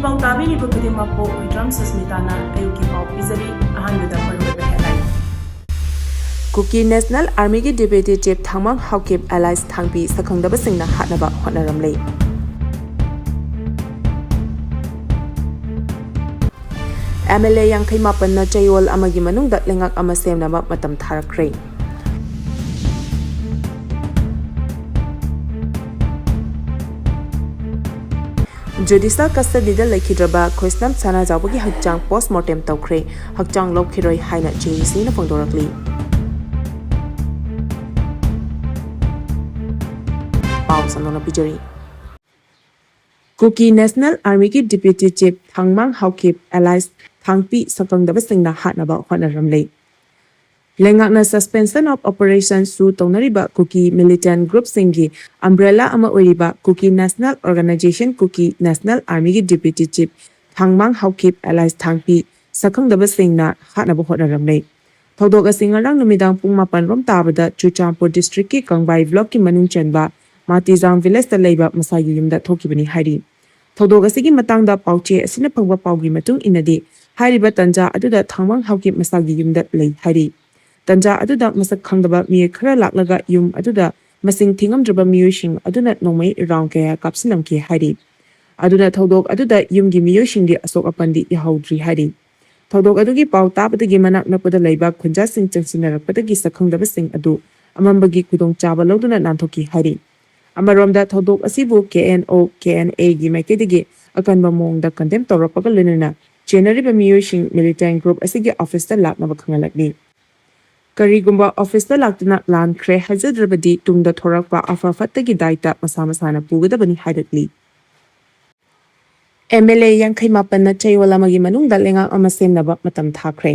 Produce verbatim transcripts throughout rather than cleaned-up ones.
ꯄꯥꯎ ꯇꯥꯕꯤꯔꯤꯕ ꯈꯨꯗꯤꯡꯃꯛꯄꯨ ꯍꯨꯏꯗ꯭ꯔꯝ ꯁꯨꯁꯃꯤꯇꯥꯅ ꯑꯌꯨꯛꯀꯤ ꯄꯥꯎ ꯄꯤꯖꯔꯤ꯫ ꯑꯍꯥꯟꯕꯗ ꯃꯔꯨꯑꯣꯏꯕ headline꯫ ꯀꯨꯀꯤ ꯅꯦꯁꯅꯦꯜ ꯑꯥꯔꯃꯤꯒꯤ ꯗꯤꯄ꯭ꯌꯨꯇꯤ ꯆꯤꯐ ꯊꯥꯡꯃꯥꯡ ꯍꯥꯎꯀꯤꯞ alias ꯊꯥꯡꯄꯤ ꯁꯛꯈꯪꯗꯕꯁꯤꯡꯅ ꯍꯥꯠꯅꯕ ꯍꯣꯠꯅꯔꯝꯂꯦ꯫ ꯑꯦꯝ ꯑꯦꯜ ꯑꯦ ꯌꯥꯡꯈꯩ ꯃꯥꯄꯟꯅ ꯆꯌꯣꯜ ꯑꯃꯒꯤ ꯃꯅꯨꯡꯗ ꯂꯩꯉꯥꯛ ꯑꯃ ꯁꯦꯝꯅꯕ ꯃꯇꯝ ꯊꯥꯔꯛꯈ꯭ꯔꯦ꯫ ꯖꯨꯗꯤꯁꯤꯌꯦꯜ ꯀꯁꯇꯗꯤꯗ ꯂꯩꯈꯤꯗ꯭ꯔꯕ ꯈ꯭ꯔꯤꯁꯅꯝ ꯁꯅꯥꯖꯥꯎꯕꯒꯤ ꯍꯛꯆꯥꯡ ꯄꯣꯁꯃꯣꯔꯇꯦꯝ ꯇꯧꯈ꯭ꯔꯦ꯫ ꯍꯛꯆꯥꯡ ꯂꯧꯈꯤꯔꯣꯏ ꯍꯥꯏꯅ ꯖꯦ ꯑꯦ ꯁꯤꯅ ꯐꯣꯡꯗꯣꯔꯛꯂꯤ꯫ ꯄꯥꯎ ꯁꯟꯗꯣꯛꯅ ꯄꯤꯖꯔꯤ꯫ ꯀꯨꯀꯤ ꯅꯦꯁꯅꯦꯜ ꯑꯥꯔꯃꯤꯒꯤ ꯗꯤꯄ꯭ꯌꯨꯇꯤ ꯆꯤꯐ ꯊꯥꯡꯃꯥꯡ ꯍꯥꯎꯀꯤꯞ alias ꯊꯥꯡꯄꯤ ꯁꯛꯈꯪꯗꯕꯁꯤꯡꯅ ꯍꯥꯠꯅꯕ ꯍꯣꯠꯅꯔꯝꯂꯦ꯫ ꯂꯩꯉꯥꯛꯅ suspension of operation ꯁꯨ ꯇꯧꯅꯔꯤꯕ ꯀꯨꯀꯤ ꯃꯤꯂꯤꯇꯦꯟ ꯒ꯭ꯔꯨꯞꯁꯤꯡꯒꯤ ꯑꯝꯕ꯭ꯔꯦꯂꯥ ꯑꯃ ꯑꯣꯏꯔꯤꯕ ꯀꯨꯀꯤ ꯅꯦꯁꯅꯦꯜ ꯑꯣꯔꯒꯅꯥꯏꯖꯦꯁꯟ ꯀꯨꯀꯤ ꯅꯦꯁꯅꯦꯜ ꯑꯥꯔꯃꯤꯒꯤ ꯗꯤꯄ꯭ꯌꯨꯇꯤ ꯆꯤꯐ ꯊꯥꯡꯃꯥꯡ ꯍꯥꯎꯀꯤꯞ alias ꯊꯥꯡꯄꯤ ꯁꯛꯈꯪꯗꯕꯁꯤꯡꯅ ꯍꯥꯠꯅꯕ ꯍꯣꯠꯅꯔꯝꯂꯦ꯫ ꯊꯧꯗꯣꯛ ꯑꯁꯤ ꯉꯔꯥꯡ ꯅꯨꯃꯤꯗꯥꯡ ꯄꯨꯡ ꯃꯥꯄꯟ ꯔꯣꯝ ꯇꯥꯕꯗ ꯆꯨꯔꯆꯥꯟꯄꯨꯔ ꯗꯤꯁꯇ꯭ꯔꯤꯛꯀꯤ ꯀꯪꯕꯥꯏ ꯕ꯭ꯂꯣꯛꯀꯤ ꯃꯅꯨꯡ ꯆꯟꯕ ꯃꯥꯇꯤꯖꯥꯡ ꯚꯤꯂꯦꯖꯇ ꯂꯩꯕ ꯃꯁꯥꯒꯤ ꯌꯨꯝꯗ ꯊꯣꯛꯈꯤꯕꯅꯤ ꯍꯥꯏꯔꯤ꯫ ꯊꯧꯗꯣꯛ ꯑꯁꯤꯒꯤ ꯃꯇꯥꯡꯗ ꯄꯥꯎꯆꯦ ꯑꯁꯤꯅ ꯐꯪꯕ ꯄꯥꯎꯒꯤ ꯃꯇꯨꯡ ꯏꯟꯅꯗꯤ, ꯍꯥꯏꯔꯤꯕ ꯇꯟꯖꯥ ꯑꯗꯨꯗ ꯊꯥꯡꯃꯥꯡ ꯍꯥꯎꯀꯤꯞ ꯃꯁꯥꯒꯤ ꯌꯨꯝꯗ ꯂꯩ ꯍꯥꯏꯔꯤ꯫ ꯇꯟꯖꯥ ꯑꯗꯨꯗ ꯃꯁꯛ ꯈꯪꯗꯕ ꯃꯤꯑꯣꯏ ꯈꯔ ꯂꯥꯛꯂꯒ ꯌꯨꯝ ꯑꯗꯨꯗ ꯃꯁꯤꯡ ꯊꯤꯉꯝꯗ꯭ꯔꯕ ꯃꯤꯑꯣꯏꯁꯤꯡ ꯑꯗꯨꯅ ꯅꯣꯡꯃꯩ ꯔꯥꯎꯟ ꯀꯌꯥ ꯀꯥꯞꯁꯤꯜꯂꯝꯈꯤ ꯍꯥꯏꯔꯤ꯫ ꯑꯗꯨꯅ ꯊꯧꯗꯣꯛ ꯑꯗꯨꯗ ꯌꯨꯝꯒꯤ ꯃꯤꯑꯣꯏꯁꯤꯡꯗꯤ ꯑꯁꯣꯛ ꯑꯄꯟꯗꯤ ꯌꯥꯍꯧꯗ꯭ꯔꯤ ꯍꯥꯏꯔꯤ꯫ ꯊꯧꯗꯣꯛ ꯑꯗꯨꯒꯤ ꯄꯥꯎ ꯇꯥꯕꯗꯒꯤ ꯃꯅꯥꯛ ꯅꯛꯄꯗ ꯂꯩꯕ ꯈꯨꯟꯖꯥꯁꯤꯡ ꯆꯪꯁꯤꯟꯅꯔꯛꯄꯗꯒꯤ ꯁꯛꯈꯪꯗꯕꯁꯤꯡ ꯑꯗꯨ ꯑꯃꯝꯕꯒꯤ ꯈꯨꯗꯣꯡꯆꯥꯕ ꯂꯧꯗꯨꯅ ꯅꯥꯟꯊꯣꯛꯈꯤ ꯍꯥꯏꯔꯤ꯫ ꯑꯃꯔꯣꯝꯗ ꯊꯧꯗꯣꯛ ꯑꯁꯤꯕꯨ ꯀꯦ ꯑꯦꯟ ꯑꯣ, ꯀꯦ ꯑꯦꯟ ꯑꯦꯒꯤ ꯃꯥꯏꯀꯩꯗꯒꯤ ꯑꯀꯟꯕ ꯃꯑꯣꯡꯗ ꯀꯟꯗꯦꯝ ꯇꯧꯔꯛꯄꯒ ꯂꯣꯏꯅꯅ ꯆꯦꯟꯅꯔꯤꯕ ꯃꯤꯑꯣꯏꯁꯤꯡ ꯃꯤꯂꯤꯇꯦꯟ ꯒ꯭ꯔꯨꯞ ꯑꯁꯤꯒꯤ ꯑꯣꯐꯤꯁꯇ ꯂꯥꯛꯅꯕ ꯈꯪꯍꯜꯂꯛꯂꯤ꯫ ꯀꯔꯤꯒꯨꯝꯕ ꯑꯣꯐꯤꯁꯇ ꯂꯥꯛꯇꯨꯅ ꯂꯥꯟꯈ꯭ꯔꯦ ꯍꯥꯏꯖꯗ꯭ꯔꯕꯗꯤ ꯇꯨꯡꯗ ꯊꯣꯔꯛꯄ ꯑꯐ ꯐꯠꯇꯒꯤ ꯗꯥꯏꯇ ꯃꯁꯥ ꯃꯁꯥꯅ ꯄꯨꯒꯗꯕꯅꯤ ꯍꯥꯏꯔꯛꯂꯤ꯫ ꯑꯦꯝ ꯑꯦꯜ ꯑꯦ ꯌꯥꯡꯈꯩ ꯃꯥꯄꯟꯅ ꯆꯌꯣꯜ ꯑꯃꯒꯤ ꯃꯅꯨꯡꯗ ꯂꯩꯉꯥꯛ ꯑꯃ ꯁꯦꯝꯅꯕ ꯃꯇꯝ ꯊꯥꯈ꯭ꯔꯦ꯫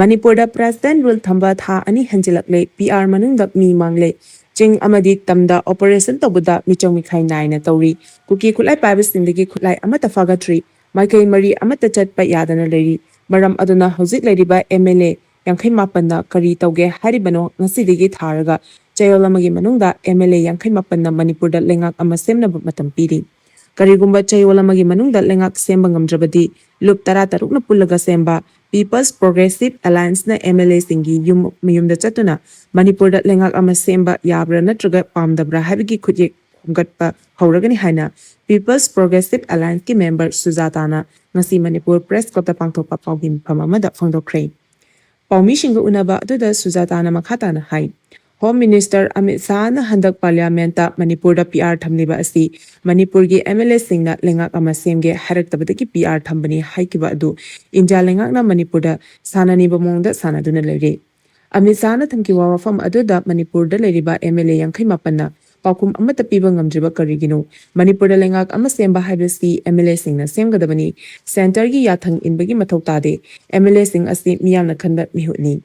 ꯃꯅꯤꯄꯨꯔꯗ ꯄ꯭ꯔꯦꯁꯤꯗꯦꯟ ꯔꯨꯜ ꯊꯝꯕ ꯊꯥ ꯑꯅꯤ ꯍꯦꯟꯖꯤꯜꯂꯛꯂꯦ, ꯄꯤ ꯑꯥꯔ ꯃꯅꯨꯡꯗ ꯃꯤ ꯃꯥꯡꯂꯦ, ꯆꯤꯡ ꯑꯃꯗꯤ ꯇꯝꯗ ꯑꯣꯄꯔꯦꯁꯟ ꯇꯧꯕꯗ ꯃꯤꯆꯪ ꯃꯤꯈꯥꯏ ꯅꯥꯏꯅ ꯇꯧꯔꯤ, ꯀꯨꯀꯤ ꯈꯨꯠꯂꯥꯏ ꯄꯥꯏꯕꯁꯤꯡꯗꯒꯤ ꯈꯨꯠꯂꯥꯏ ꯑꯃꯠꯇ ꯐꯥꯒꯠꯇ꯭ꯔꯤ, ꯃꯥꯏꯀꯩ ꯃꯔꯤ ꯑꯃꯠꯇ ꯆꯠꯄ ꯌꯥꯗꯅ ꯂꯩꯔꯤ꯫ ꯃꯔꯝ ꯑꯗꯨꯅ ꯍꯧꯖꯤꯛ ꯂꯩꯔꯤꯕ ꯑꯦꯝ ꯑꯦꯜ ꯑꯦ ꯌꯥꯡꯈꯩ ꯃꯥꯄꯟꯅ ꯀꯔꯤ ꯇꯧꯒꯦ ꯍꯥꯏꯔꯤꯕꯅꯣ? ꯉꯁꯤꯗꯒꯤ ꯊꯥꯔꯒ ꯆꯌꯣꯜ ꯑꯃꯒꯤ ꯃꯅꯨꯡꯗ ꯑꯦꯝ ꯑꯦꯜ ꯑꯦ ꯌꯥꯡꯈꯩ ꯃꯥꯄꯟꯅ ꯃꯅꯤꯄꯨꯔꯗ ꯂꯩꯉꯥꯛ ꯑꯃ ꯁꯦꯝꯅꯕ ꯃꯇꯝ ꯄꯤꯔꯤ꯫ ꯀꯔꯤꯒꯨꯝꯕ ꯆꯌꯣꯜ ꯑꯃꯒꯤ ꯃꯅꯨꯡꯗ ꯂꯩꯉꯥꯛ ꯁꯦꯝꯕ ꯉꯝꯗ꯭ꯔꯕꯗꯤ, ꯂꯨꯞ ꯇꯔꯥꯇꯔꯨꯛꯅ ꯄꯨꯜꯂꯒ ꯁꯦꯝꯕ People's Progressive Allianceꯅ MLAꯁꯤꯡꯒꯤ ꯌꯨꯝ ꯃꯌꯨꯝꯗ ꯆꯠꯇꯨꯅ ꯃꯅꯤꯄꯨꯔꯗ ꯂꯩꯉꯥꯛ ꯑꯃ ꯁꯦꯝꯕ ꯌꯥꯕ꯭ꯔꯥ ꯅꯠꯇ꯭ꯔꯒ ꯄꯥꯝꯗꯕ꯭ꯔꯥ ꯍꯥꯏꯕꯒꯤ ꯈꯨꯠꯌꯦꯛ ꯈꯣꯝꯒꯠꯄ ꯍꯧꯔꯒꯅꯤ ꯍꯥꯏꯅ People's Progressive Allianceꯀꯤ member ꯁꯨꯖꯥꯇꯥꯅ ꯉꯁꯤ ꯃꯅꯤꯄꯨꯔ Press Clubꯇ ꯄꯥꯡꯊꯣꯛꯄ ꯄꯥꯎꯒꯤ ꯃꯤꯐꯝ ꯑꯃꯗ ꯐꯣꯡꯗꯣꯛꯈ꯭ꯔꯦ꯫ ꯄꯥꯎꯃꯤꯁꯤꯡꯒ ꯎꯅꯕ ꯑꯗꯨꯗ ꯁꯨꯖꯥꯇꯥꯅ ꯃꯈꯥ ꯇꯥꯅ ꯍꯥꯏ, Home Minister ꯑꯃꯤꯠ ꯁꯥꯍꯅ ꯍꯟꯗꯛ Parliamentꯇ ꯃꯅꯤꯄꯨꯔꯗ PR ꯊꯝꯂꯤꯕ ꯑꯁꯤ ꯃꯅꯤꯄꯨꯔꯒꯤ MLAꯁꯤꯡꯅ ꯂꯩꯉꯥꯛ ꯑꯃ ꯁꯦꯝꯒꯦ ꯍꯥꯏꯔꯛꯇꯕꯗꯒꯤ PR ꯊꯝꯕꯅꯤ ꯍꯥꯏꯈꯤꯕ ꯑꯗꯨ ꯏꯟꯗꯤꯌꯥ ꯂꯩꯉꯥꯛꯅ ꯃꯅꯤꯄꯨꯔꯗ ꯁꯥꯟꯅꯅꯤꯡꯕ ꯃꯑꯣꯡꯗ ꯁꯥꯟꯅꯗꯨꯅ ꯂꯩꯔꯦ꯫ ꯑꯃꯤꯠ ꯁꯥꯍꯅ ꯊꯝꯈꯤꯕ ꯋꯥꯐꯝ ꯑꯗꯨꯗ ꯃꯅꯤꯄꯨꯔꯗ ꯂꯩꯔꯤꯕ MLA ꯌꯥꯡꯈꯩ ꯃꯥꯄꯟꯅ ꯄꯥꯎꯈꯨꯝ ꯑꯃꯠꯇ ꯄꯤꯕ ꯉꯝꯗ꯭ꯔꯤꯕ ꯀꯔꯤꯒꯤꯅꯣ? ꯃꯅꯤꯄꯨꯔꯗ ꯂꯩꯉꯥꯛ ꯑꯃ ꯁꯦꯝꯕ ꯍꯥꯏꯕꯁꯤ MLAꯁꯤꯡꯅ ꯁꯦꯝꯒꯗꯕꯅꯤ꯫ Centreꯒꯤ ꯌꯥꯊꯪ ꯏꯟꯕꯒꯤ ꯃꯊꯧ ꯇꯥꯗꯦ꯫ MLAꯁꯤꯡ ꯑꯁꯤ ꯃꯤꯌꯥꯝꯅ ꯈꯟꯕ ꯃꯤꯍꯨꯠꯅꯤ꯫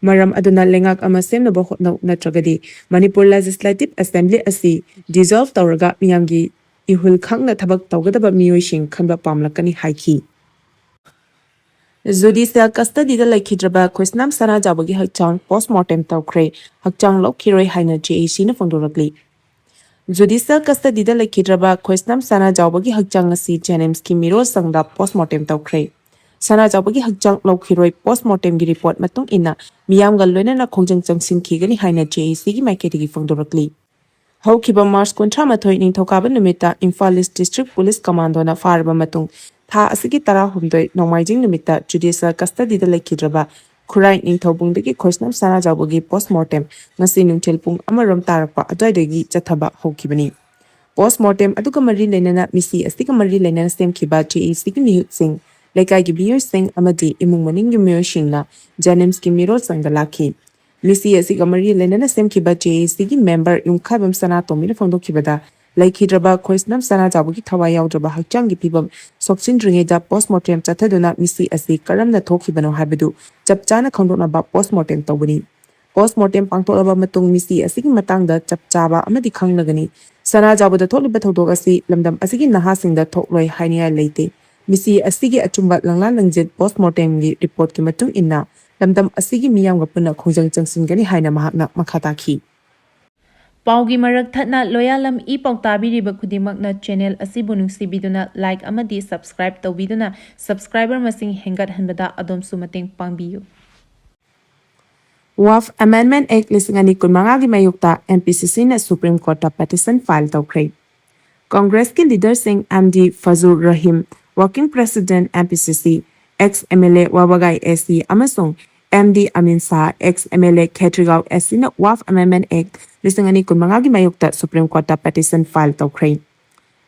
ꯃꯔꯝ ꯑꯗꯨꯅ ꯂꯩꯉꯥꯛ ꯑꯃ ꯁꯦꯝꯅꯕ ꯍꯣꯠꯅꯧ, ꯅꯠꯇ꯭ꯔꯒꯗꯤ ꯃꯅꯤꯄꯨꯔ Legislative Assembly ꯑꯁꯤ dissolve ꯇꯧꯔꯒ ꯃꯤꯌꯥꯝꯒꯤ ꯏꯍꯨꯜ ꯈꯪꯅ ꯊꯕꯛ ꯇꯧꯒꯗꯕ ꯃꯤꯑꯣꯏꯁꯤꯡ ꯈꯟꯕ ꯄꯥꯝꯂꯛꯀꯅꯤ ꯍꯥꯏꯈꯤ꯫ Judicial custodyꯗ ꯂꯩꯈꯤꯗ꯭ꯔꯕ ꯈ꯭ꯔꯤꯁꯅꯝ ꯁꯅꯥꯖꯥꯎꯕꯒꯤ ꯍꯛꯆꯥꯡ post mortem ꯇꯧꯈ꯭ꯔꯦ꯫ ꯍꯛꯆꯥꯡ ꯂꯧꯈꯤꯔꯣꯏ ꯍꯥꯏꯅ JACꯅ ꯐꯣꯡꯗꯣꯔꯛꯂꯤ꯫ Judicial custodyꯗ ꯂꯩꯈꯤꯗ꯭ꯔꯕ ꯈ꯭ꯔꯤꯁꯅꯝ ꯁꯅꯥꯖꯥꯎꯕꯒꯤ ꯍꯛꯆꯥꯡ ꯑꯁꯤ JNIMSꯀꯤ ꯃꯤꯔꯣꯜ ꯁꯪꯗ post mortem ꯇꯧꯈ꯭ꯔꯦ꯫ ꯁꯅꯥꯖꯥꯎꯕꯒꯤ ꯍꯛꯆꯥꯡ ꯂꯧꯈꯤꯔꯣꯏ, post mortemꯒꯤ report ꯃꯇꯨꯡ ꯏꯟꯅ ꯃꯤꯌꯥꯝꯒ ꯂꯣꯏꯅꯅ ꯈꯣꯡꯖꯪ ꯆꯪꯁꯤꯟꯈꯤꯒꯅꯤ ꯍꯥꯏꯅ JACꯒꯤ ꯃꯥꯏꯀꯩꯗꯒꯤ ꯐꯣꯡꯗꯣꯔꯛꯂꯤ꯫ ꯍꯧꯈꯤꯕ March ꯀꯨꯟꯊ꯭ꯔꯥ ꯃꯥꯊꯣꯏ ꯅꯤꯡꯊꯧꯀꯥꯕ ꯅꯨꯃꯤꯠꯇ Imphal East District Police Commandona ꯐꯥꯔꯕ ꯃꯇꯨꯡ, ꯊꯥ ꯑꯁꯤꯒꯤ ꯇꯔꯥꯍꯨꯝꯗꯣꯏ ꯅꯣꯡꯃꯥꯏꯖꯤꯡ ꯅꯨꯃꯤꯠꯇ judicial custodyꯗ ꯂꯩꯈꯤꯗ꯭ꯔꯕ ꯈꯨꯔꯥꯏ ꯅꯤꯡꯊꯧꯕꯨꯡꯗꯒꯤ ꯈ꯭ꯔꯤꯁꯅꯝ ꯁꯅꯥꯖꯥꯎꯕꯒꯤ post mortem ꯉꯁꯤ ꯅꯨꯡꯊꯤꯜ ꯄꯨꯡ ꯑꯃꯔꯣꯝ ꯇꯥꯔꯛꯄ ꯑꯗꯨꯋꯥꯏꯗꯒꯤ ꯆꯠꯊꯕ ꯍꯧꯈꯤꯕꯅꯤ꯫ Post mortem ꯑꯗꯨꯒ ꯃꯔꯤ ꯂꯩꯅꯅ ꯃꯤꯁꯤ ꯑꯁꯤꯒ ꯃꯔꯤ ꯂꯩꯅꯅ ꯁꯦꯝꯈꯤꯕ JACꯒꯤ ꯃꯤꯍꯨꯠꯁꯤꯡ, ꯂꯩꯀꯥꯏꯒꯤ ꯃꯤꯑꯣꯏꯁꯤꯡ ꯑꯃꯗꯤ ꯏꯃꯨꯡ ꯃꯅꯨꯡꯒꯤ ꯃꯤꯑꯣꯏꯁꯤꯡꯅ JNIMSꯀꯤ ꯃꯤꯔꯣꯜ ꯁꯪꯗ ꯂꯥꯛꯈꯤ꯫ ꯃꯤꯁꯤ ꯑꯁꯤꯒ ꯃꯔꯤ ꯂꯩꯅꯅ ꯁꯦꯝꯈꯤꯕ JACꯒꯤ member ꯌꯨꯝꯈꯥꯏꯕꯝ ꯁꯅꯥꯇꯣꯝꯕꯤꯅ ꯐꯣꯡꯗꯣꯛꯈꯤꯕꯗ, ꯂꯩꯈꯤꯗ꯭ꯔꯕ ꯈ꯭ꯔꯤꯁꯅꯝ ꯁꯅꯥꯖꯥꯎꯕꯒꯤ ꯊꯋꯥꯏ ꯌꯥꯎꯗ꯭ꯔꯕ ꯍꯛꯆꯥꯡꯒꯤ ꯐꯤꯕꯝ ꯁꯣꯛꯆꯤꯟꯗ꯭ꯔꯤꯉꯩꯗ post mortem ꯆꯠꯊꯗꯨꯅ ꯃꯤꯁꯤ ꯑꯁꯤ ꯀꯔꯝꯅ ꯊꯣꯛꯈꯤꯕꯅꯣ ꯍꯥꯏꯕꯗꯨ ꯆꯞ ꯆꯥꯅ ꯈꯪꯗꯣꯛꯅꯕ post mortem ꯇꯧꯕꯅꯤ꯫ Post mortem ꯄꯥꯡꯊꯣꯛꯂꯕ ꯃꯇꯨꯡ ꯃꯤꯁꯤ ꯑꯁꯤꯒꯤ ꯃꯇꯥꯡꯗ ꯆꯞ ꯆꯥꯕ ꯑꯃꯗꯤ ꯈꯪꯂꯒꯅꯤ꯫ ꯁꯅꯥꯖꯥꯎꯕꯗ ꯊꯣꯛꯂꯤꯕ ꯊꯧꯗꯣꯛ ꯑꯁꯤ ꯂꯝꯗꯝ ꯑꯁꯤꯒꯤ ꯅꯍꯥꯁꯤꯡꯗ ꯊꯣꯛꯂꯣꯏ ꯍꯥꯏꯅꯤꯡꯉꯥꯏ ꯂꯩꯇꯦ꯫ ꯃꯤꯁꯤ ꯑꯁꯤꯒꯤ ꯑꯆꯨꯝꯕ ꯂꯪꯂꯥ ꯂꯪꯖꯤꯠ post mortemꯒꯤ reportꯀꯤ ꯃꯇꯨꯡ ꯏꯟꯅ ꯂꯝꯗꯝ ꯑꯁꯤꯒꯤ ꯃꯤꯌꯥꯝꯒ ꯄꯨꯟꯅ ꯈꯣꯡꯖꯪ ꯆꯪꯁꯤꯟꯒꯅꯤ ꯍꯥꯏꯅ ꯃꯍꯥꯛꯅ ꯃꯈꯥ ꯇꯥꯈꯤ꯫ ꯄꯥꯎꯒꯤ ꯃꯔꯛ ꯊꯠꯅ ꯂꯣꯌꯥꯂꯝ ꯏ ꯄꯥꯎ ꯇꯥꯕꯤꯔꯤꯕ ꯈꯨꯗꯤꯡꯃꯛꯅ ꯆꯦꯅꯦꯜ ꯑꯁꯤꯕꯨ ꯅꯨꯡꯁꯤꯕꯤꯗꯨꯅ ꯂꯥꯏꯛ ꯑꯃꯗꯤ ꯁꯕꯁꯀ꯭ꯔꯥꯏꯕ ꯇꯧꯕꯤꯗꯨꯅ ꯁꯕꯁꯀ꯭ꯔꯥꯏꯕꯔ ꯃꯁꯤꯡ ꯍꯦꯟꯒꯠꯍꯟꯕꯗ ꯑꯗꯣꯝꯁꯨ ꯃꯇꯦꯡ ꯄꯥꯡꯕꯤꯌꯨ꯫ Waqf Amendment Act ꯂꯤꯁꯤꯡ ꯑꯅꯤ ꯀꯨꯟꯃꯉꯥꯒꯤ ꯃꯥꯌꯣꯛꯇ M P C Cꯅ Supreme Courtꯇ petition file ꯇꯧꯈ꯭ꯔꯦ꯫ ꯀꯪꯒ꯭ꯔꯦꯁꯀꯤ ꯂꯤꯗꯔꯁꯤꯡ M D ꯐꯖꯨꯔ Rahim, Working President M P C C, ex M L A ꯋꯥꯕꯒꯥꯏ S C ꯑꯃꯁꯨꯡ M D ꯑꯃꯤꯟ Shah, ex M L A Khetrigao S Cꯅ Waqf Amendment Act ꯂꯤꯁꯤꯡ ꯑꯅꯤ ꯀꯨꯟꯃꯉꯥꯒꯤ ꯃꯥꯌꯣꯛꯇ Supreme Courtꯇ petition file ꯇꯧꯈ꯭ꯔꯦ꯫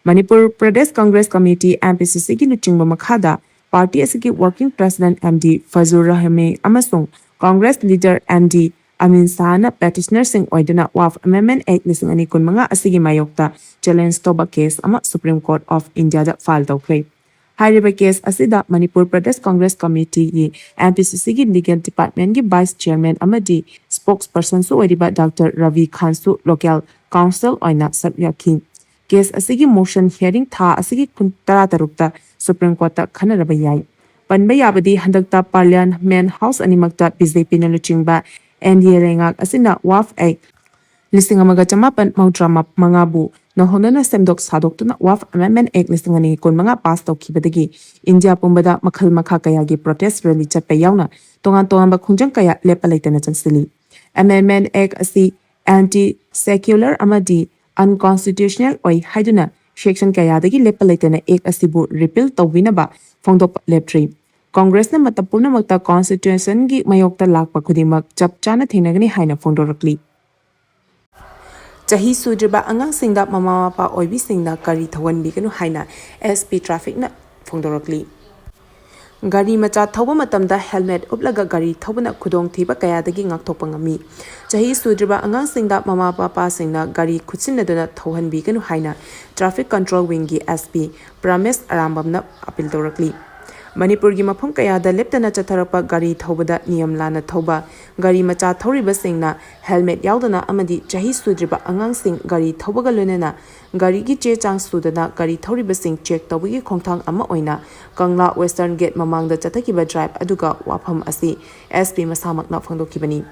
Manipur Pradesh Congress committee, M P C Cꯒꯤ ꯂꯨꯆꯤꯡꯕ ꯃꯈꯥꯗ party ꯑꯁꯤꯒꯤ Working President M D ꯐꯖꯨꯔ Rahim ꯑꯃꯁꯨꯡ ꯀꯪꯒ꯭ꯔꯦꯁ ꯂꯤꯗꯔ M D ꯑꯃꯤꯟ ꯁꯥꯍꯅ petitionerꯁꯤꯡ ꯑꯣꯏꯗꯨꯅ Waqf Amendment Act ꯂꯤꯁꯤꯡ ꯑꯅꯤ ꯀꯨꯟꯃꯉꯥ ꯑꯁꯤꯒꯤ ꯃꯥꯌꯣꯛꯇ challenge ꯇꯧꯕ case ꯑꯃ Supreme Court of Indiaꯗ file ꯇꯧꯈ꯭ꯔꯦ꯫ ꯍꯥꯏꯔꯤꯕ case ꯑꯁꯤꯗ Manipur Pradesh Congress ꯀꯃꯤꯇꯤꯒꯤ M P C Cꯒꯤ legal departmentꯀꯤ vice chairman ꯑꯃꯗꯤ spokespersonꯁꯨ ꯑꯣꯏꯔꯤꯕ Doctor ꯔꯕꯤ ꯈꯥꯟꯁꯨ local counsel ꯑꯣꯏꯅ ꯁꯔꯨꯛ ꯌꯥꯈꯤ꯫ Case ꯑꯁꯤꯒꯤ motion hearing ꯊꯥ ꯑꯁꯤꯒꯤ ꯀꯨꯟ, ꯇꯔꯥꯇꯔꯨꯛꯇ Supreme Courtꯇ ꯈꯟꯅꯔꯕ ꯌꯥꯏ꯫ ꯄꯟꯕ ꯌꯥꯕꯗꯤ ꯍꯟꯗꯛꯇ Parliament House ꯑꯅꯤꯃꯛꯇ B J Pꯅ ꯂꯨꯆꯤꯡꯕ N D A ꯂꯩꯉꯥꯛ ꯑꯁꯤꯅ Waqf Act ꯂꯤꯁꯤꯡ ꯑꯃꯒ ꯆꯃꯥꯄꯟ ꯃꯧꯗ꯭ꯔꯥ ꯃꯉꯥꯕꯨ ꯅꯧꯍꯧꯅꯅ ꯁꯦꯝꯗꯣꯛ ꯁꯥꯗꯣꯛꯇꯨꯅ Waqf Amendment Act ꯂꯤꯁꯤꯡ ꯑꯅꯤ ꯀꯨꯟꯃꯉꯥ pass ꯇꯧꯈꯤꯕꯗꯒꯤ ꯏꯟꯗꯤꯌꯥ ꯄꯨꯝꯕꯗ ꯃꯈꯜ ꯃꯈꯥ ꯀꯌꯥꯒꯤ protest rally ꯆꯠꯄ ꯌꯥꯎꯅ ꯇꯣꯉꯥꯟ ꯇꯣꯉꯥꯟꯕ ꯈꯣꯡꯖꯪ ꯀꯌꯥ ꯂꯦꯞꯄ ꯂꯩꯇꯅ ꯆꯪꯁꯤꯜꯂꯤ꯫ Amendment Act ꯑꯁꯤ anti secular ꯑꯃꯗꯤ unconstitutional ꯑꯣꯏ ꯍꯥꯏꯗꯨꯅ section ꯀꯌꯥꯗꯒꯤ ꯂꯦꯞꯄ ꯂꯩꯇꯅ Act ꯑꯁꯤꯕꯨ repeal ꯇꯧꯕꯤꯅꯕ ꯐꯣꯡꯗꯣꯛꯄ ꯂꯦꯞꯇ꯭ꯔꯤ꯫ ꯀꯪꯒ꯭ꯔꯦꯁꯅ ꯃꯇꯝ ꯄꯨꯝꯅꯃꯛꯇ constitutionꯒꯤ ꯃꯥꯌꯣꯛꯇ ꯂꯥꯛꯄ ꯈꯨꯗꯤꯡꯃꯛ ꯆꯞ ꯆꯥꯅ ꯊꯦꯡꯅꯒꯅꯤ ꯍꯥꯏꯅ ꯐꯣꯡꯗꯣꯔꯛꯂꯤ꯫ ꯆꯍꯤ ꯁꯨꯗ꯭ꯔꯤꯕ ꯑꯉꯥꯡꯁꯤꯡꯗ ꯃꯃꯥ ꯃꯄꯥ ꯑꯣꯏꯕꯤꯁꯤꯡꯅ ꯒꯥꯔꯤ ꯊꯧꯍꯟꯕꯤꯒꯅꯨ ꯍꯥꯏꯅ S P Trafficꯅ ꯐꯣꯡꯗꯣꯔꯛꯂꯤ꯫ ꯒꯥꯔꯤ ꯃꯆꯥ ꯊꯧꯕ ꯃꯇꯝꯗ helmet ꯎꯞꯂꯒ ꯒꯥꯔꯤ ꯊꯧꯕꯅ ꯈꯨꯗꯣꯡꯊꯤꯕ ꯀꯌꯥꯗꯒꯤ ꯉꯥꯛꯊꯣꯛꯄ ꯉꯝꯃꯤ꯫ ꯆꯍꯤ ꯁꯨꯗ꯭ꯔꯤꯕ ꯑꯉꯥꯡꯁꯤꯡꯗ ꯃꯃꯥ ꯃꯄꯥꯁꯤꯡꯅ ꯒꯥꯔꯤ ꯈꯨꯠꯁꯤꯟꯅꯗꯨꯅ ꯊꯧꯍꯟꯕꯤꯒꯅꯨ ꯍꯥꯏꯅ Traffic Control Wingꯒꯤ S P ꯄ꯭ꯔꯥꯃꯦꯁ ꯑꯔꯥꯝꯕꯝꯅ appeal ꯇꯧꯔꯛꯂꯤ꯫ ꯃꯅꯤꯄꯨꯔꯒꯤ ꯃꯐꯝ ꯀꯌꯥꯗ ꯂꯦꯞꯇꯅ ꯆꯠꯊꯔꯛꯄ ꯒꯥꯔꯤ ꯊꯧꯕꯗ ꯅꯤꯌꯝ ꯂꯥꯟꯅ ꯊꯧꯕ, ꯒꯥꯔꯤ ꯃꯆꯥ ꯊꯧꯔꯤꯕꯁꯤꯡꯅ helmet ꯌꯥꯎꯗꯅ ꯑꯃꯗꯤ ꯆꯍꯤ ꯁꯨꯗ꯭ꯔꯤꯕ ꯑꯉꯥꯡꯁꯤꯡ ꯒꯥꯔꯤ ꯊꯧꯕꯒ ꯂꯣꯏꯅꯅ ꯒꯥꯔꯤꯒꯤ ꯆꯦ ꯆꯥꯡ ꯁꯨꯗꯅ ꯒꯥꯔꯤ ꯊꯧꯔꯤꯕꯁꯤꯡ check ꯇꯧꯕꯒꯤ ꯈꯣꯡꯊꯥꯡ ꯑꯃ ꯑꯣꯏꯅ ꯀꯪꯂꯥ Western Gate ꯃꯃꯥꯡꯗ ꯆꯠꯊꯈꯤꯕ drive ꯑꯗꯨꯒ ꯋꯥꯐꯝ ꯑꯁꯤ S P ꯃꯁꯥꯃꯛꯅ ꯐꯣꯡꯗꯣꯛꯈꯤꯕꯅꯤ꯫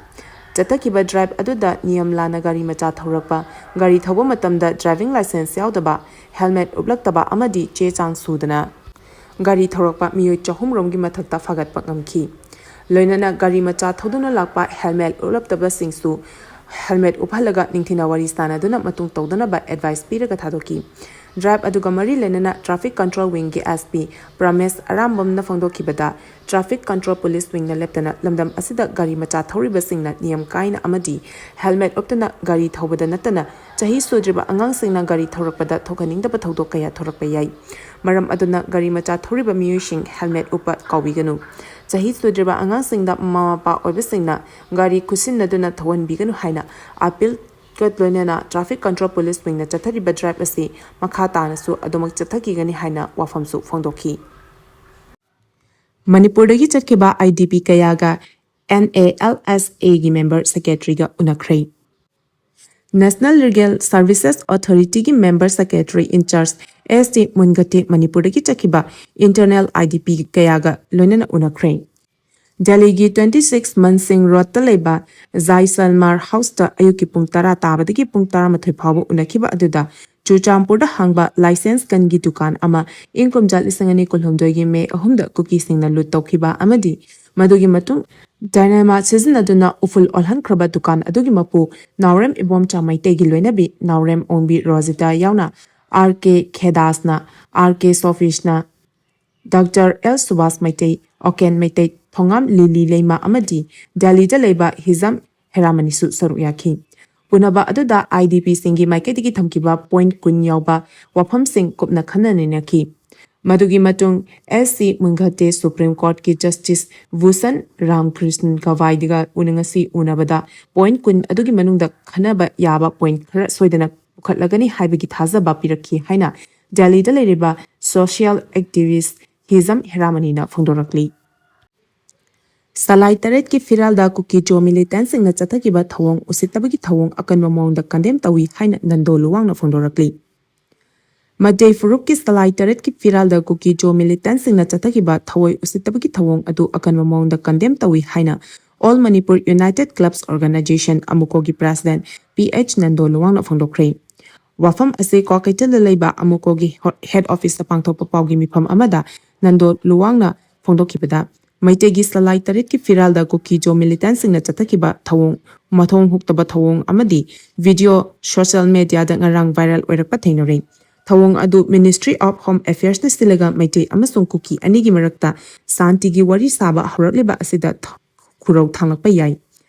ꯆꯠꯊꯈꯤꯕ ꯗ꯭ꯔꯥꯏꯚ ꯑꯗꯨꯗ ꯅꯤꯌꯝ ꯂꯥꯟꯅ ꯒꯥꯔꯤ ꯃꯆꯥ ꯊꯧꯔꯛꯄ, ꯒꯥꯔꯤ ꯊꯧꯕ ꯃꯇꯝꯗ ꯗ꯭ꯔꯥꯏꯚꯤꯡ ꯂꯥꯏꯁꯦꯟꯁ ꯌꯥꯎꯗꯕ, ꯍꯦꯜꯃꯦꯠ ꯎꯞꯂꯛꯇꯕ ꯑꯃꯗꯤ ꯆꯦ ꯆꯥꯡ ꯁꯨꯗꯅ ꯒꯥꯔꯤ ꯊꯧꯔꯛꯄ ꯃꯤꯑꯣꯏ ꯆꯍꯨꯝ ꯔꯣꯝꯒꯤ ꯃꯊꯛꯇ ꯐꯒꯠꯄ ꯉꯝꯈꯤ꯫ ꯂꯣꯏꯅꯅ ꯒꯥꯔꯤ ꯃꯆꯥ ꯊꯧꯗꯨꯅ ꯂꯥꯛꯄ ꯍꯦꯜꯃꯦꯠ ꯎꯞꯂꯛꯇꯕꯁꯤꯡꯁꯨ ꯍꯦꯜꯃꯦꯠ ꯎꯞꯍꯜꯂꯒ ꯅꯤꯡꯊꯤꯅ ꯋꯥꯔꯤ ꯁꯥꯅꯗꯨꯅ ꯃꯇꯨꯡ ꯇꯧꯗꯅꯕ ꯑꯦꯗꯚꯥꯏꯁ ꯄꯤꯔꯒ ꯊꯥꯗꯣꯛꯈꯤ꯫ ꯗ꯭ꯔꯥꯏꯚ ꯑꯗꯨꯒ ꯃꯔꯤ ꯂꯩꯅꯅ ꯇ꯭ꯔꯥꯐꯤꯛ ꯀꯟꯇ꯭ꯔꯣꯜ ꯋꯤꯡꯒꯤ ꯑꯦꯁ ꯄꯤ ꯄ꯭ꯔꯃꯦꯁ ꯑꯔꯥꯝꯕꯝꯅ ꯐꯣꯡꯗꯣꯛꯈꯤꯕꯗ, ꯇ꯭ꯔꯥꯐꯤꯛ ꯀꯟꯇ꯭ꯔꯣꯜ ꯄꯨꯂꯤꯁ ꯋꯤꯡꯅ ꯂꯦꯞꯇꯅ ꯂꯝꯗꯝ ꯑꯁꯤꯗ ꯒꯥꯔꯤ ꯃꯆꯥ ꯊꯧꯔꯤꯕꯁꯤꯡꯅ ꯅꯤꯌꯝ ꯀꯥꯏꯅ ꯑꯃꯗꯤ ꯍꯦꯜꯃꯦꯠ ꯎꯞꯇꯅ ꯒꯥꯔꯤ ꯊꯧꯕꯗ ꯅꯠꯇꯅ ꯆꯍꯤ ꯁꯨꯗ꯭ꯔꯤꯕ ꯑꯉꯥꯡꯁꯤꯡꯅ ꯒꯥꯔꯤ ꯊꯧꯔꯛꯄꯗ ꯊꯣꯛꯍꯟꯅꯤꯡꯗꯕ ꯊꯧꯗꯣꯛ ꯀꯌꯥ ꯊꯣꯔꯛꯄ ꯌꯥꯏ꯫ ꯃꯔꯝ ꯑꯗꯨꯅ ꯒꯥꯔꯤ ꯃꯆꯥ ꯊꯧꯔꯤꯕ ꯃꯤꯑꯣꯏꯁꯤꯡ ꯍꯦꯜꯃꯦꯠ ꯎꯞꯄ ꯀꯥꯎꯕꯤꯒꯅꯨ꯫ ꯆꯍꯤ ꯁꯨꯗ꯭ꯔꯤꯕ ꯑꯉꯥꯡꯁꯤꯡꯗ ꯃꯃꯥ ꯃꯄꯥ ꯑꯣꯏꯕꯁꯤꯡꯅ ꯒꯥꯔꯤ ꯈꯨꯠꯁꯤꯟꯅꯗꯨꯅ ꯊꯧꯍꯟꯕꯤꯒꯅꯨ ꯍꯥꯏꯅ ꯑꯥꯄꯤꯜ ꯀꯠ ꯂꯣꯏꯅꯅ ꯇ꯭ꯔꯥꯐꯤꯛ ꯀꯟꯇ꯭ꯔꯣꯜ ꯄꯨꯂꯤꯁ ꯋꯤꯡꯅ ꯆꯠꯊꯔꯤꯕ ꯗ꯭ꯔꯥꯏꯚ ꯑꯁꯤ ꯃꯈꯥ ꯇꯥꯅꯁꯨ ꯑꯗꯨꯃꯛ ꯆꯠꯊꯈꯤꯒꯅꯤ ꯍꯥꯏꯅ ꯋꯥꯐꯝꯁꯨ ꯐꯣꯡꯗꯣꯛꯈꯤ꯫ ꯃꯅꯤꯄꯨꯔꯗꯒꯤ ꯆꯠꯈꯤꯕ ꯑꯥꯏ ꯗꯤ ꯄꯤ ꯀꯌꯥꯒ ꯑꯦꯟ ꯑꯦ ꯑꯦꯜ ꯑꯦꯁ ꯑꯦꯒꯤ ꯃꯦꯝꯕꯔ ꯁꯦꯀ꯭ꯔꯦꯇꯔꯤꯒ ꯎꯅꯈ꯭ꯔꯦ꯫ ꯅꯦꯁꯅꯦꯜ ꯂꯤꯒꯦꯜ ꯁꯔꯚꯤꯁꯦꯁ ꯑꯣꯊꯣꯔꯤꯇꯤꯒꯤ member secretary incharge S T ꯃꯨꯟꯒꯇꯦ ꯃꯅꯤꯄꯨꯔꯗꯒꯤ ꯆꯠꯈꯤꯕ ꯏꯟꯇꯔꯅꯦꯜ ꯑꯥꯏ ꯗꯤ ꯄꯤ ꯀꯌꯥꯒ ꯂꯣꯏꯅꯅ ꯎꯅꯈ꯭ꯔꯦ꯫ ꯗꯦꯜꯂꯤꯒꯤ ꯇ꯭ꯋꯦꯟꯇꯤ ꯁꯤꯛꯁ ꯃꯟꯁꯤꯡ ꯔꯣꯗꯇ ꯂꯩꯕ ꯖꯥꯏꯁꯜꯃꯥꯔ ꯍꯥꯎꯁꯇ ꯑꯌꯨꯛꯀꯤ ꯄꯨꯡ ꯇꯔꯥ ꯇꯥꯕꯗꯒꯤ ꯄꯨꯡ ꯇꯔꯥꯃꯥꯊꯣꯏ ꯐꯥꯎꯕ ꯎꯅꯈꯤꯕ ꯑꯗꯨꯗ ꯆꯨꯔꯆꯥꯟꯄꯨꯔꯗ ꯍꯥꯡꯕ ꯂꯥꯏꯁꯦꯟꯁ ꯒꯟꯒꯤ ꯗꯨꯀꯥꯟ ꯑꯃ ꯏꯪ ꯀꯨꯝꯖꯥ ꯂꯤꯁꯤꯡ ꯑꯅꯤ ꯀꯨꯟꯍꯨꯝꯗꯣꯏꯒꯤ ꯃꯦ ꯑꯍꯨꯝꯗ ꯀꯨꯀꯤꯁꯤꯡꯅ ꯂꯨꯠ ꯇꯧꯈꯤꯕ ꯑꯃꯗꯤ ꯃꯗꯨꯒꯤ ꯃꯇꯨꯡ ꯗꯥꯏꯅꯥꯃꯥꯏꯠ ꯁꯤꯖꯤꯟꯅꯗꯨꯅ ꯎꯐꯨꯜ ꯑꯣꯜꯍꯟꯈ꯭ꯔꯕ ꯗꯨꯀꯥꯟ ꯑꯗꯨꯒꯤ ꯃꯄꯨ ꯅꯥꯎꯔꯦꯝ ꯏꯕꯣꯝꯆꯥ ꯃꯩꯇꯩꯒꯤ ꯂꯣꯏꯅꯕꯤ ꯅꯥꯎꯔꯦꯝ ꯑꯣꯡꯕꯤ ꯔꯣꯖꯤꯇꯥ ꯌꯥꯎꯅ ꯑꯥꯔ ꯀꯦ ꯈꯦꯗꯥꯁꯅ, ꯑꯥꯔ ꯀꯦ ꯁꯣꯐꯤꯁꯅ, ꯗꯥꯛꯇꯔ ꯑꯦꯜ ꯁꯨꯕꯥꯁ ꯃꯩꯇꯩ, ꯑꯣꯀꯦꯟ ꯃꯩꯇꯩ, ꯊꯣꯉꯥꯝ ꯂꯤꯂꯤ ꯂꯩꯃ ꯑꯃꯗꯤ ꯗꯦꯜꯂꯤꯗ ꯂꯩꯕ ꯍꯤꯖꯝ ꯍꯦꯔꯥꯃꯅꯤꯁꯨ ꯁꯔꯨꯛ ꯌꯥꯈꯤ꯫ ꯎꯅꯕ ꯑꯗꯨꯗ ꯑꯥꯏ ꯗꯤ ꯄꯤꯁꯤꯡꯒꯤ ꯃꯥꯏꯀꯩꯗꯒꯤ ꯊꯝꯈꯤꯕ ꯄꯣꯏꯟꯠ ꯀꯨꯟ ꯌꯥꯎꯕ ꯋꯥꯐꯝꯁꯤꯡ ꯀꯨꯞꯅ ꯈꯟꯅ ꯅꯩꯅꯈꯤ꯫ ꯃꯗꯨꯒꯤ ꯃꯇꯨꯡ S C ꯃꯨꯟꯒꯇꯦ supreme ꯀꯣꯔꯠꯀꯤ justice Bhushan ꯔꯥꯝꯀ꯭ꯔꯤꯁꯟ ꯒꯚꯥꯏꯗꯒ ꯎꯅ ꯉꯁꯤ ꯎꯅꯕꯗ ꯄꯣꯏꯟꯠ ꯀꯨꯟ ꯑꯗꯨꯒꯤ ꯃꯅꯨꯡꯗ ꯈꯟꯅꯕ ꯌꯥꯕ ꯄꯣꯏꯟꯠ ꯈꯔ ꯁꯣꯏꯗꯅ ꯄꯨꯈꯠꯂꯒꯅꯤ ꯍꯥꯏꯕꯒꯤ ꯊꯥꯖꯕ ꯄꯤꯔꯛꯈꯤ ꯍꯥꯏꯅ ꯗꯦꯜꯂꯤꯗ ꯂꯩꯔꯤꯕ ꯁꯣꯁꯤꯌꯦꯜ ꯑꯦꯛꯇꯤꯚꯤꯁ꯭ꯠ ꯍꯤꯖꯝ ꯍꯦꯔꯥꯃꯅꯤꯅ ꯐꯣꯡꯗꯣꯔꯛꯂꯤ꯫ ꯁꯂꯥꯏ ꯇꯔꯦꯠꯀꯤ ꯐꯤꯔꯥꯜꯗ ꯀꯨꯀꯤ ꯖꯣ ꯃꯤꯂꯤꯇꯦꯟꯠꯁꯤꯡꯅ ꯆꯠꯊꯈꯤꯕ ꯊꯧꯑꯣꯡ ꯎꯁꯤꯠꯇꯕꯒꯤ ꯊꯧꯑꯣꯡ ꯑꯀꯟꯕ ꯃꯑꯣꯡꯗ ꯀꯟꯗꯦꯝ ꯇꯧꯏ ꯍꯥꯏꯅ ꯅꯟꯗꯣ ꯂꯨꯋꯥꯡꯅ ꯐꯣꯡꯗꯣꯔꯛꯂꯤ꯫ ꯃꯩꯇꯩ ꯐꯨꯔꯨꯞꯀꯤ ꯁꯂꯥꯏ ꯇꯔꯦꯠꯀꯤ ꯐꯤꯔꯥꯜꯗ ꯀꯨꯀꯤ ꯖꯣ ꯃꯤꯂꯤꯇꯦꯟꯠꯁꯤꯡꯅ ꯆꯠꯊꯈꯤꯕ ꯊꯑꯣꯏ ꯎꯁꯤꯠꯇꯕꯒꯤ ꯊꯧꯑꯣꯡ ꯑꯗꯨ ꯑꯀꯟꯕ ꯃꯑꯣꯡꯗ ꯀꯟꯗꯦꯝ ꯇꯧꯏ ꯍꯥꯏꯅ All Manipur United Clubs Organization, ꯑꯃꯨꯀꯣꯒꯤ President P H Nando ꯂꯨꯋꯥꯡꯅ ꯐꯣꯡꯗꯣꯛꯈ꯭ꯔꯦ꯫ ꯋꯥꯐꯝ ꯑꯁꯤ ꯀ꯭ꯋꯥꯀꯩꯊꯦꯜꯗ ꯂꯩꯕ ꯑꯃꯨꯀꯣꯒꯤ ꯍꯣ-, Head Officeꯇ ꯄꯥꯡꯊꯣꯛꯄ ꯄꯥꯎꯒꯤ ꯃꯤꯐꯝ ꯑꯃꯗ ꯅꯟꯗꯣ ꯂꯨꯋꯥꯡꯅ ꯐꯣꯡꯗꯣꯛꯈꯤꯕꯗ, ꯃꯩꯇꯩꯒꯤ ꯁꯂꯥꯏ ꯇꯔꯦꯠꯀꯤ ꯐꯤꯔꯥꯜꯗ ꯀꯨꯀꯤ ꯖꯣ militantꯁꯤꯡꯅ ꯆꯠꯊꯈꯤꯕ ꯊꯧꯑꯣꯡ, ꯃꯊꯣꯡ ꯍꯨꯛꯇꯕ ꯊꯧꯑꯣꯡ ꯑꯃꯗꯤ video social mediaꯗ ꯉꯔꯥꯡ viral ꯑꯣꯏꯔꯛꯄ ꯊꯦꯡꯅꯔꯦ꯫ ꯊꯧꯑꯣꯡ ꯑꯗꯨ Ministry of Home Affairsꯅ ꯁꯤꯜꯂꯒ ꯃꯩꯇꯩ ꯑꯃꯁꯨꯡ ꯀꯨꯀꯤ ꯑꯅꯤꯒꯤ ꯃꯔꯛꯇ ꯁꯥꯟꯇꯤꯒꯤ ꯋꯥꯔꯤ ꯁꯥꯕ ꯍꯧꯔꯛꯂꯤꯕ ꯑꯁꯤꯗ ꯊ-, ꯈꯨꯔꯧ ꯊꯥꯡꯂꯛꯄ ꯌꯥꯏ꯫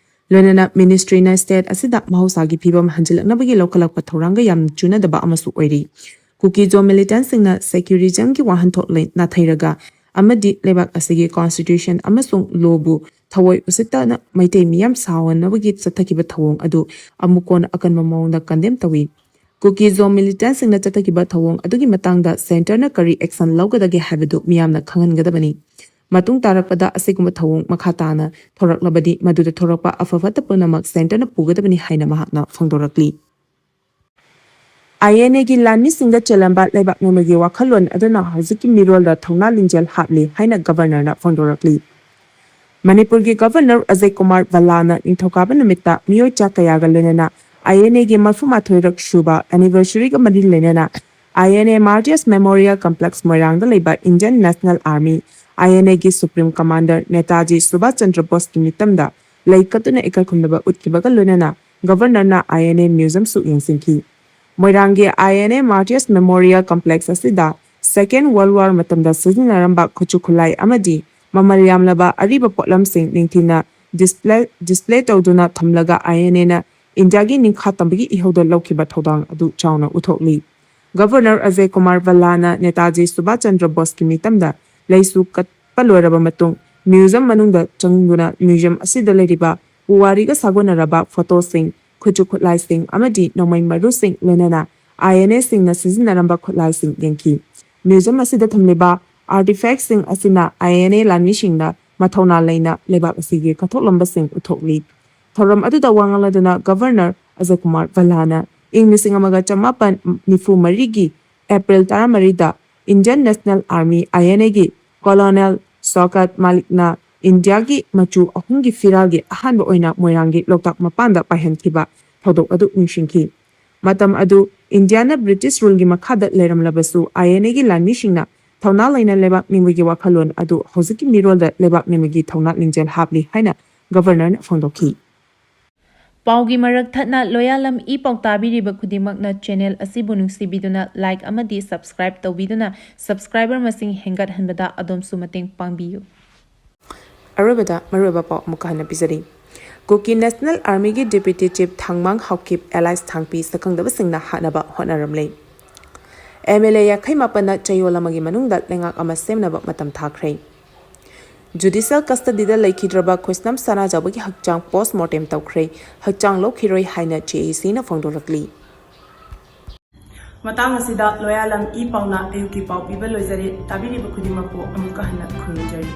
ꯂꯣꯏꯅꯅ ministryꯅ state ꯑꯁꯤꯗ ꯃꯍꯧꯁꯥꯒꯤ ꯐꯤꯕꯝ ꯍꯟꯖꯤꯜꯂꯛꯅꯕꯒꯤ ꯂꯧꯈꯠꯂꯛꯄ ꯊꯧꯔꯥꯡꯒ ꯌꯥꯝꯅ ꯆꯨꯅꯗꯕ ꯑꯃꯁꯨ ꯑꯣꯏꯔꯤ꯫ ꯀꯨꯀꯤ ꯖꯣ militantꯁꯤꯡꯅ secularismꯒꯤ ꯋꯥꯍꯟꯊꯣꯛ ꯂꯩ-, ꯅꯥꯊꯩꯔꯒ ꯑꯃꯗꯤ ꯂꯩꯕꯥꯛ ꯑꯁꯤꯒꯤ constitution ꯑꯃꯁꯨꯡ lawꯕꯨ ꯊꯑꯣꯏ ꯎꯁꯤꯠꯇꯅ ꯃꯩꯇꯩ ꯃꯤꯌꯥꯝ ꯁꯥꯎꯍꯟꯅꯕꯒꯤ ꯆꯠꯊꯈꯤꯕ ꯊꯧꯑꯣꯡ ꯑꯗꯨ ꯑꯃꯨꯛ ꯀꯣꯟꯅ ꯑꯀꯟꯕ ꯃꯑꯣꯡꯗ condemn ꯇꯧꯏ꯫ ꯀꯨꯀꯤ ꯖꯣ militantꯁꯤꯡꯅ ꯆꯠꯊꯈꯤꯕ ꯊꯧꯑꯣꯡ ꯑꯗꯨꯒꯤ ꯃꯇꯥꯡꯗ centreꯅ ꯀꯔꯤ action ꯂꯧꯒꯗꯒꯦ ꯍꯥꯏꯕꯗꯨ ꯃꯤꯌꯥꯝꯅ ꯈꯪꯍꯟꯒꯗꯕꯅꯤ꯫ ꯃꯇꯨꯡ ꯇꯥꯔꯛꯄꯗ ꯑꯁꯤꯒꯨꯝꯕ ꯊꯧꯑꯣꯡ ꯃꯈꯥ ꯇꯥꯅ ꯊꯣꯔꯛꯂꯕꯗꯤ ꯃꯗꯨꯗ ꯊꯣꯔꯛꯄ ꯑꯐ ꯐꯠꯇ ꯄꯨꯝꯅꯃꯛ centreꯅ ꯄꯨꯒꯗꯕꯅꯤ ꯍꯥꯏꯅ ꯃꯍꯥꯛꯅ ꯐꯣꯡꯗꯣꯔꯛꯂꯤ꯫ INAꯒꯤ ꯂꯥꯟꯃꯤꯁꯤꯡꯗ ꯆꯦꯜꯂꯝꯕ ꯂꯩꯕꯥꯛ ꯅꯣꯡꯃꯒꯤ ꯋꯥꯈꯜꯂꯣꯟ ꯑꯗꯨꯅ ꯍꯧꯖꯤꯛꯀꯤ ꯃꯤꯔꯣꯜꯗ ꯊꯧꯅꯥ ꯂꯤꯡꯖꯦꯜ ꯍꯥꯞꯂꯤ ꯍꯥꯏꯅ Governorꯅ ꯐꯣꯡꯗꯣꯔꯛꯂꯤ꯫ ꯃꯅꯤꯄꯨꯔꯒꯤ Governor ꯑꯖꯌ ꯀꯨꯃꯥꯔ ꯚꯜꯂꯥꯅ ꯅꯤꯡꯊꯧꯀꯥꯕ ꯅꯨꯃꯤꯠꯇ ꯃꯤꯑꯣꯏ ꯆꯥ ꯀꯌꯥꯒ ꯂꯣꯏꯅꯅ INAꯒꯤ ꯃꯔꯐꯨ ꯃꯥꯊꯣꯏꯔꯛ ꯁꯨꯕ anniversaryꯒ ꯃꯔꯤ ꯂꯩꯅꯅ INA Martyrs Memorial Complex ꯃꯣꯏꯔꯥꯡꯗ ꯂꯩꯕ Indian National Army, INAꯒꯤ Supreme Commander Netaji Subhash Chandra ꯕꯣꯁꯀꯤ ꯃꯤꯇꯝꯗ ꯂꯩ ꯀꯠꯇꯨꯅ ꯏꯀꯥꯏ ꯈꯨꯝꯅꯕ ꯎꯠꯈꯤꯕꯒ ꯂꯣꯏꯅꯅ Governorꯅ INA Museumꯁꯨ ꯌꯦꯡꯁꯤꯟꯈꯤ꯫ ꯃꯣꯏꯔꯥꯡꯒꯤ INA Martyrs Memorial Complex ꯑꯁꯤꯗ Second World War ꯃꯇꯝꯗ ꯁꯤꯖꯤꯟꯅꯔꯝꯕ ꯈꯨꯠꯁꯨ ꯈꯨꯠꯂꯥꯏ ꯑꯃꯗꯤ ꯃꯃꯜ ꯌꯥꯝꯂꯕ ꯑꯔꯤꯕ ꯄꯣꯠꯂꯝꯁꯤꯡ ꯅꯤꯡꯊꯤꯅ display, display ꯇꯧꯗꯨꯅ ꯊꯝꯂꯒ INAꯅ ꯏꯟꯗꯤꯌꯥꯒꯤ ꯅꯤꯡꯈꯥ ꯇꯝꯕꯒꯤ ꯏꯍꯧꯗ ꯂꯧꯈꯤꯕ ꯊꯧꯗꯥꯡ ꯑꯗꯨ ꯆꯥꯎꯅ ꯎꯠꯊꯣꯛꯂꯤ꯫ Governor ꯑꯖꯌ ꯀꯨꯃꯥꯔ ꯚꯜꯂꯥꯅ ꯅꯦꯇꯥꯖꯤ ꯁꯨꯚꯥꯁ ꯆꯟꯗ꯭ꯔ ꯕꯣꯁꯀꯤ ꯃꯤꯇꯝꯗ ꯂꯩꯁꯨ ꯀꯠꯄ ꯂꯣꯏꯔꯕ ꯃꯇꯨꯡ museum ꯃꯅꯨꯡꯗ ꯆꯪꯗꯨꯅ museum ꯑꯁꯤꯗ ꯂꯩꯔꯤꯕ ꯄꯨꯋꯥꯔꯤꯒ ꯁꯥꯒꯣꯟꯅꯔꯕ photoꯁꯤꯡ, ꯈꯨꯠꯁꯨ ꯈꯨꯠꯂꯥꯏꯁꯤꯡ ꯑꯃꯗꯤ ꯅꯣꯡꯃꯩ ꯃꯔꯨꯁꯤꯡ ꯂꯣꯏꯅꯅ INAꯁꯤꯡꯅ ꯁꯤꯖꯤꯟꯅꯔꯝꯕ ꯈꯨꯠꯂꯥꯏꯁꯤꯡ ꯌꯦꯡꯈꯤ꯫ Museum ꯑꯁꯤꯗ ꯊꯝꯂꯤꯕ artifactꯁꯤꯡ ꯑꯁꯤꯅ INA ꯂꯥꯟꯃꯤꯁꯤꯡꯅ ꯃꯊꯧꯅꯥ ꯂꯩꯅ ꯂꯩꯕꯥꯛ ꯑꯁꯤꯒꯤ ꯀꯠꯊꯣꯛꯂꯝꯕꯁꯤꯡ ꯎꯠꯊꯣꯛꯂꯤ꯫ ꯊꯧꯔꯝ ꯑꯗꯨꯗ ꯋꯥ ꯉꯥꯡꯂꯗꯨꯅ Governor ꯑꯖꯌ ꯀꯨꯃꯥꯔ ꯚꯜꯂꯥꯅ ꯏꯪ ꯂꯤꯁꯤꯡ ꯑꯃꯒ ꯆꯃꯥꯄꯟ ꯅꯤꯐꯨ ꯃꯔꯤꯒꯤ April ꯇꯔꯥꯃꯔꯤꯗ Indian National Army, INAꯒꯤ Colonel ꯁꯧꯀꯠ ꯃꯥꯂꯤꯛꯅ ꯏꯟꯗꯤꯌꯥꯒꯤ ꯃꯆꯨ ꯑꯍꯨꯝꯒꯤ ꯐꯤꯔꯥꯜꯒꯤ ꯑꯍꯥꯟꯕ ꯑꯣꯏꯅ ꯃꯣꯏꯔꯥꯡꯒꯤ ꯂꯣꯛꯇꯥꯛ ꯃꯄꯥꯟꯗ ꯄꯥꯏꯍꯟꯈꯤꯕ ꯊꯧꯗꯣꯛ ꯑꯗꯨ ꯅꯤꯡꯁꯤꯡꯈꯤ꯫ ꯃꯇꯝ ꯑꯗꯨ ꯏꯟꯗꯤꯌꯥꯅ ꯕ꯭ꯔꯤꯇꯤꯁ ꯔꯨꯜꯒꯤ ꯃꯈꯥꯗ ꯂꯩꯔꯝꯂꯕꯁꯨ, ꯑꯥꯏ ꯑꯦꯟ ꯑꯦꯒꯤ ꯂꯥꯟꯃꯤꯁꯤꯡꯅ ꯊꯧꯅꯥ ꯂꯩꯅ ꯂꯩꯕꯥꯛ ꯅꯤꯡꯕꯒꯤ ꯋꯥꯈꯜꯂꯣꯟ ꯑꯗꯨ ꯍꯧꯖꯤꯛꯀꯤ ꯃꯤꯔꯣꯜꯗ ꯂꯩꯕꯥꯛ ꯅꯤꯡꯕꯒꯤ ꯊꯧꯅꯥ ꯂꯤꯡꯖꯦꯜ ꯍꯥꯞꯂꯤ ꯍꯥꯏꯅ ꯒꯕꯔꯅꯔꯅ ꯐꯣꯡꯗꯣꯛꯈꯤ꯫ ꯄꯥꯎꯒꯤ ꯃꯔꯛ ꯊꯠꯅ ꯂꯣꯌꯥꯂꯝ ꯏ ꯄꯥꯎ ꯇꯥꯕꯤꯔꯤꯕ ꯈꯨꯗꯤꯡꯃꯛꯅ ꯆꯦꯅꯦꯜ ꯑꯁꯤꯕꯨ ꯅꯨꯡꯁꯤꯕꯤꯗꯨꯅ ꯂꯥꯏꯛ ꯑꯃꯗꯤ ꯁꯕꯁꯀ꯭ꯔꯥꯏꯕ ꯇꯧꯕꯤꯗꯨꯅ ꯁꯕꯁꯀ꯭ꯔꯥꯏꯕꯔ ꯃꯁꯤꯡ ꯍꯦꯟꯒꯠꯍꯟꯕꯗ ꯑꯗꯣꯝꯁꯨ ꯃꯇꯦꯡ ꯄꯥꯡꯕꯤꯌꯨ꯫ ꯑꯔꯣꯏꯕꯗ ꯃꯔꯨꯑꯣꯏꯕ ꯄꯥꯎ ꯑꯃꯨꯛꯀ ꯍꯟꯅ ꯄꯤꯖꯔꯤ꯫ ꯀꯨꯀꯤ ꯅꯦꯁꯅꯦꯜ ꯑꯥꯔꯃꯤꯒꯤ ꯗꯦꯄ꯭ꯌꯨꯇꯤ ꯆꯤꯐ ꯊꯥꯡꯃꯥꯡ ꯍꯥꯎꯀꯤꯞ ꯑꯦꯂꯥꯏꯁ ꯊꯥꯡꯄꯤ ꯁꯛꯈꯪꯗꯕꯁꯤꯡꯅ ꯍꯥꯠꯅꯕ ꯍꯣꯠꯅꯔꯝꯂꯦ꯫ ꯑꯦꯝ ꯑꯦꯜ ꯑꯦ ꯌꯥꯡꯈꯩ ꯃꯥꯄꯟꯅ ꯆꯌꯣꯜ ꯑꯃꯒꯤ ꯃꯅꯨꯡꯗ ꯂꯩꯉꯥꯛ ꯑꯃ ꯁꯦꯝꯅꯕ ꯃꯇꯝ ꯊꯥꯈ꯭ꯔꯦ꯫ ꯖꯨꯗꯤꯁꯤꯌꯦꯜ ꯀꯁꯇꯗꯤꯗ ꯂꯩꯈꯤꯗ꯭ꯔꯕ ꯈ꯭ꯔꯤꯁꯅꯝ ꯁꯅꯥꯖꯥꯎꯕꯒꯤ ꯍꯛꯆꯥꯡ ꯄꯣꯁ ꯃꯣꯔꯇꯦꯝ ꯇꯧꯈ꯭ꯔꯦ꯫ ꯍꯛꯆꯥꯡ ꯂꯧꯈꯤꯔꯣꯏ ꯍꯥꯏꯅ ꯖꯦ ꯑꯦ ꯁꯤꯅ ꯐꯣꯡꯗꯣꯔꯛꯂꯤ꯫ ꯃꯇꯥꯡ ꯑꯁꯤꯗ ꯂꯣꯌꯥꯂꯝ ꯏ ꯄꯥꯎꯅ ꯑꯌꯨꯛꯀꯤ ꯄꯥꯎ ꯄꯤꯕ ꯂꯣꯏꯖꯔꯦ꯫ ꯇꯥꯕꯤꯔꯤꯕ ꯈꯨꯗꯤꯡꯃꯛꯄꯨ ꯑꯃꯨꯛꯀ ꯍꯟꯅ ꯈꯨꯔꯨꯝꯖꯔꯤ꯫